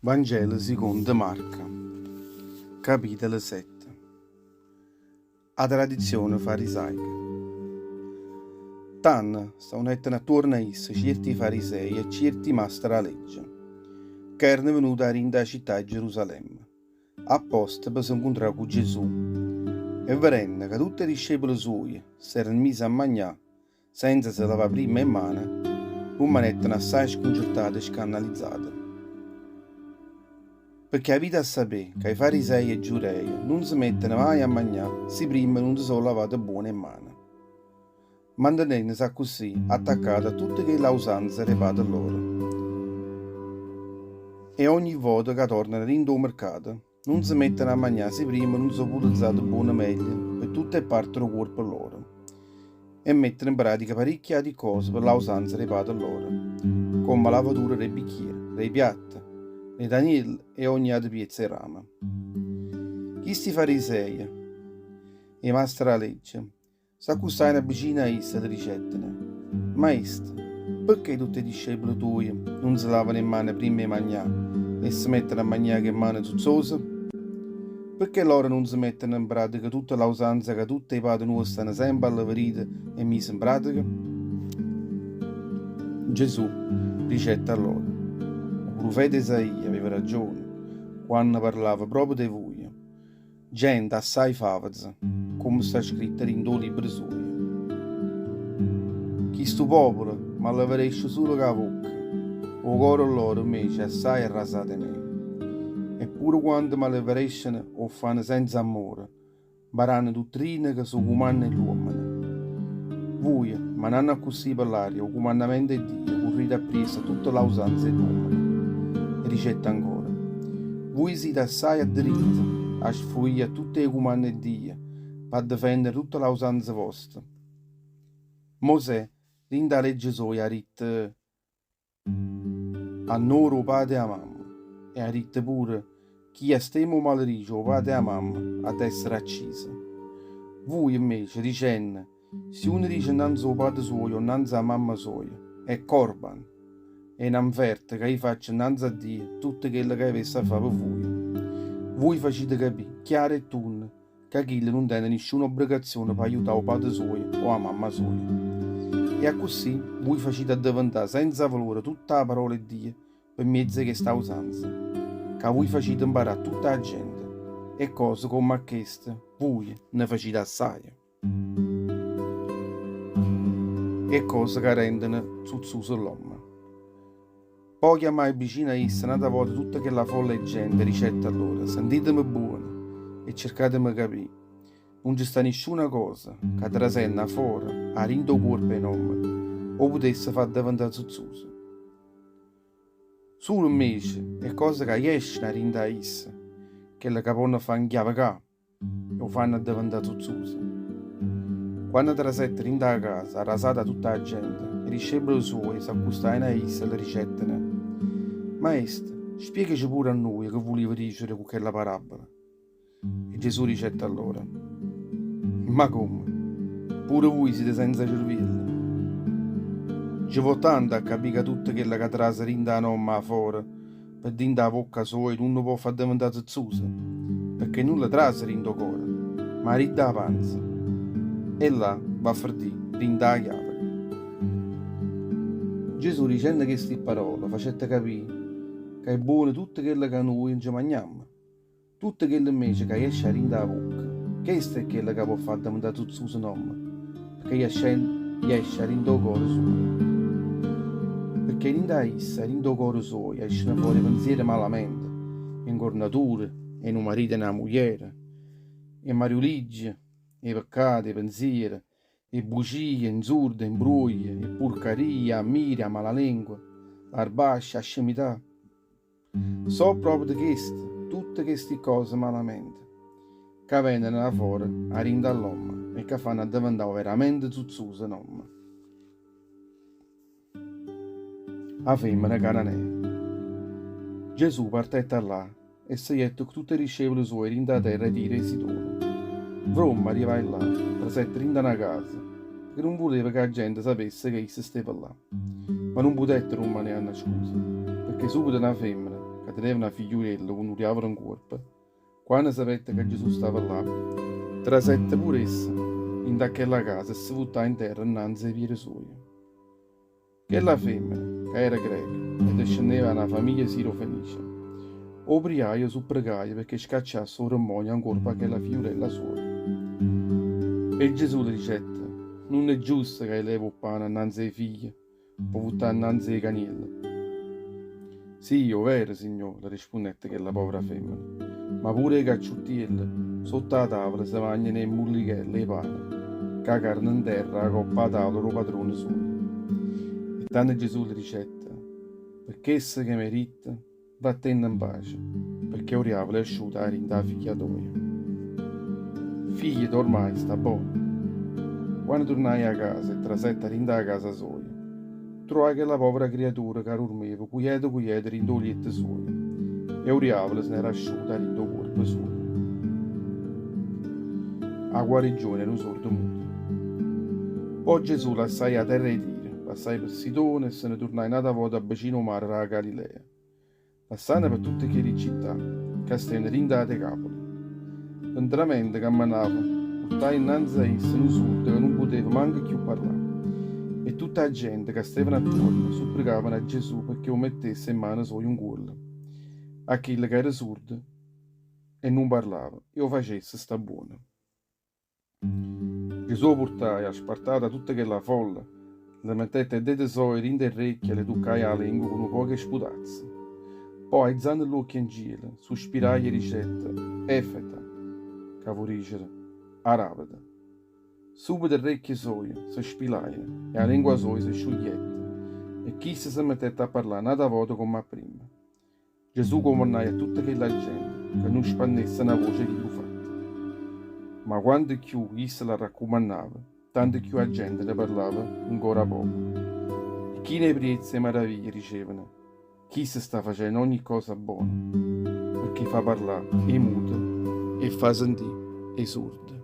Vangelo sicondo Marco, capitolo 7 'A tradizione farisaica Tanno s'aunetteno attuorno a isso cierti farisei e cierti maste d' 'a legge, ca erano venute 'a dint' 'a città 'e Gerusalemme, apposta pe' se 'ncuntrà cu Gesù. E vedenno ca tutt' 'e discepole suoje s'erano mise a magnà senza se lavà primma 'e mmane, rummanetteno assaje scuncertate e scannalizzate. Pecché avite 'a sapé ca 'e farisei e 'e giureje nun se metteno maje a magnà si primma nun se so' lavate bbuono 'e mmane, mantenennose accussì attaccate a tutte chella ausanza d' 'e pate lloro. E ogni vota ca tornano dint' 'o mercato, Nun se metteno a magnà si primma nun so' pulezzate buono meglio pe tutte 'e parte d' 'o cuorpo lloro e metteno 'npratica paricchie ati ccose pe l'ausanza d' 'e pate lloro, comm' 'a lavatura d' 'e bicchiere, d' 'e piatte, d' 'e tanielle e ogni atu piezzo 'e rame. Chisti fariseie e 'e maste d' 'a legge S'accustajeno vicino a isso e le dicetteno, Maestro, pecché tutt' 'e discepole tuoje nun se lavano 'e mmane primma 'e magnà e se metteno a magnà ch' 'e mmane zuzzose? Pecché loro nun se metteno 'npratica tutta l'ausanza ca tutt' 'e pate nuoste hanno sempe alleverito e miso 'npratica? Gesù dicette a loro, 'O prufeta Isaia aveva ragione quanno parlava proprio de vuje. Gente assai faveza, comme sta scritto dint' 'o libbro suojo. Chistu popolo m'alleveresce sulo cu 'a vocca, 'o core lloro invece è assai arrasato 'e me. E pure quando m'alleveresceno 'o fanno senza ammore, 'mparanno duttrine ca so' cumanne 'e ll'uommene. Vuje, mananno accussì pe ll'aria 'o cumannamento 'e Dio, currite appriesso a tutte ll'ausanze 'e ll'uommene. E dicette ancora, Vuje site assaje adderitte a sfuì a tutte 'e cumanne 'e Dio p'addefendere tutte ll'ausanze voste. Mosè, dint' 'a legge soja, ha ditto, Annora 'o pate e 'a mamma. E ha ditto pure, Chi jastemma o maledice 'o pate e 'a mamma ha da essere acciso. Vuje, invece, dicenno, Si uno dice 'nnanze 'o pate suojo o 'nnanze 'a mamma soja, È Corban, è na 'nferta ca io faccio 'nnanze a Dio tutto chello ca avesse 'a fà pe vuje. Vuje facite capì, chiaro e tunno, ca chillo nun tene nisciuna obbregazione p'aiutà 'o pate suojo o 'a mamma soja. E accussì vuje facite addeventà senza valore tutta 'a parola 'e Dio pe mmiezzo 'e chesta ausanza, ca vuje facite 'mparà a tutta 'a gente, e cose comm' a cheste vuje ne facite assaje. 'e ccose ca rendeno zuzzuso ll'ommo. Po' chiammaje vicino a isso n'ata vota tutta chella folla 'e gente e dicette a loro, Sentiteme buono e cercate 'e me capì, nun ce sta nisciuna cosa ca trasenno 'a fora 'a dint' 'o cuorpo 'e n'ommo 'o putesse fa addeventà zuzzuso. Sulo 'mmece 'e ccose ca jesceno 'a dint' 'a isso, chelle ca ponno fa 'nchiavecà, e 'o fanno addeventà zuzzuso. Quanno trasette dint' 'a casa, arrasata 'a tutta 'a gente, 'e discepole suoje s'accustajeno a isso e le dicetteno, Maestro, spiegace pure a nuje che vulive dicere cu chella parabola. E Gesù dicette a loro, Ma comme? Pure vuje site senza cerviello? Nce vo' tanto a capì ca tutto chello ca trase dint' 'a n'ommo 'a fora Pe dint' 'a vocca soja nun 'o pò fa addeventà zezzuso, pecché nun le trase dint' 'o core, ma dint' 'a panza, e là va a fernì dint' 'a chiaveca. Gesù dicenno chesti pparole facette capì ca è buono tutto chello ca nuje nce magnammo, tutto chello invece ca jesce 'a dint' 'a vocca, chesto è chello ca pò fa addeventà zuzzuso n'ommo, pecché jesce 'a dint' 'o core suojo. Pecché dint' 'a isso, 'a dint' 'o core suojo, esceno fore 'e penziere malamente, 'e 'ncornature, 'e nu marito e na mugliera, 'e mariuligge, 'e peccate, 'e penziere, 'e bucie, 'e 'nzurde, 'e 'mbruoglie, 'e purcarie, 'a mmiria, 'a malalengua, l'arbascia, 'a scemità. So' proprio cheste, tutte chesti ccose malamente, ca veneno 'a fore, 'a dint' 'a ll'ommo e ca fanno addeventà overamente zuzzuso n'ommo. A femmena cananea. Gesù partette 'a llà e se jette cu tutt' 'e discepole suoje dint' 'a terra 'e Tiro e Sidone. Vromma arrivaje llà, trasette dint' 'a na casa, pecché nun vuleva ca 'a gente sapesse ca isso steva llà. Ma nun putette rummanè annascuso, pecché subito na femmena, ca teneva na figliulella cu nu diavolo 'ncuorpo, quanno sapette ca Gesù stava là, trasette pure essa dint' a chella casa e se vuttaje 'nterra 'nnanze 'e piede suoje. Chella femmena, ca era greca e descenneva 'a na famiglia sirofenicia, 'o priaje e 'o supprecaje pecché scacciasse 'o demmonio 'a 'ncuorpo a chella figliulella soja. E Gesù le dicette, Nun è giusto ca 'e leva 'o ppane annanze 'e figlie p' 'o vuttà annanze 'e canielle. Sì, 'o vero, Signò, le rispunnette chella povera femmena, ma pure 'e cacciuttielle sott' 'a tavola se magnano 'e mullichelle 'e pane ca careno 'nterra 'a copp' 'a tavola d' 'o padrone suojo. E tanno Gesù le dicette, Pe chesto che m'hê ditto, Vattenne 'npace, pecché 'o diavolo è asciuto 'a dint' 'a figlia toja. Figlieta ormai sta bona. Quanno turnaje 'a casa e trasette dint' 'a casa soja, truvaje chella povera criatura ca durmeva cuieta cuieta dint' 'o lietto suojo e 'o diavolo se n'era asciuto 'a dint' 'o cuorpo suojo. 'A guarigione 'e nu sordo muto. Po' Gesù lassaje 'a terra 'e Tiro, passaje pe Sidone e se ne turnaje n'ata vota vicino 'o mare d' 'a Galilea. Passanno pe tutte chelli città ca stevano dint' 'a Decapoli. Pe 'ntramente cammenava, purtaje 'nnanze a isso nu surdo ca nun puteva manco cchiù parlà. E tutta 'a gente ca stevano attuorno supplicavano a Gesù pecché 'o mettesse 'e mmane soje 'ncuollo a chillo ca era surdo e nun parlava e 'o facesse sta buono. Gesù 'o purtaje, aspartato 'a tutta chella folla, le mettette 'e dete soje dint' 'e rrecchie e le tuccaje 'a lengua cu nu poco 'e sputazza. Po' aizanno ll'uocchie 'ncielo, suspiraje e dicette, Effeta, ca vo' dicere, Aràpete. Sùbeto 'e rrecchie soje se spilajeno e 'a lengua soja se sciugliette e chisto se mettette a parlà n'ata vota comm' a primma. Gesù cumannaje a tutta chella gente ca nun spannesse na voce 'e chillu fatto. Ma quanto cchiù isso l'arraccumannava, tanto cchiù 'a gente ne parlava ancora poco. E chine 'e priezza e maraviglia dicevano, Chisto sta facenno ogni cosa bona, pecché fa parlà 'e mute e fa sentì 'e surde.